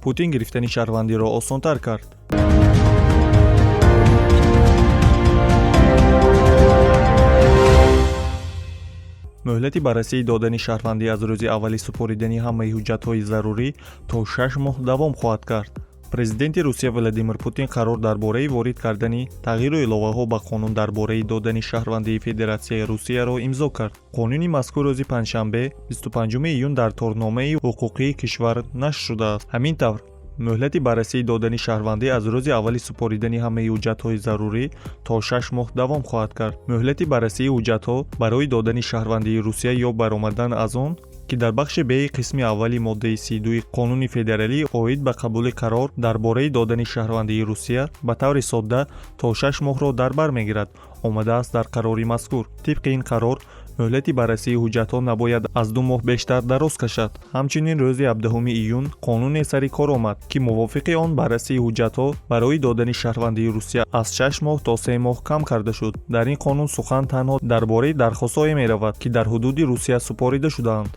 Путин гирифтани шаҳрвандиро осонтар кард. Мӯҳлати баррасии додани шаҳрвандӣ аз рӯзи аввали супоридани ҳамаи ҳуҷҷатҳои зарурӣ то 6 моҳ давом хоҳад кард. Президенти Русия Владимир Путин қарор дар бораи ворид кардани тағйиру иловаҳо ба қонун дар бораи додани шаҳрвандии Федератсияи Русияро имзо кард. Қонуни мазкур рӯзи панҷшанбе, 25 июн, дар торномаи ҳуқуқии кишвар нашр шудааст. Ҳамин тавр, мӯҳлати баррасии додани шаҳрвандӣ аз рӯзи аввали супоридани ҳамаи ҳуҷҷатҳои зарурӣ то 6 моҳ давом хоҳад кард. Мӯҳлати баррасии ҳуҷҷатҳо барои додани шаҳрвандии Русия ё баромадан аз он, ки дар бахши б қисми аввали моддаи 32 Қонуни федералӣ оид ба қабули қарор дар бораи додани шаҳрвандии Русия ба таври содда то 6 моҳро дар бар мегирад, омадааст дар қарори мазкур. Тибқи ин қарор, мӯҳлати баррасии ҳуҷҷатҳо набояд аз 2 моҳ бештар дароз кашад. Ҳамчунин, рӯзи 17 июн қонуне сари кор омад, ки мувофиқи он баррасии ҳуҷҷатҳо барои додани шаҳрвандии Русия аз 6 моҳ то 3 моҳ кам карда шуд. Дар ин қонун сухан танҳо дар бораи дархостҳое меравад, ки дар ҳудуди Русия супорида шудаанд.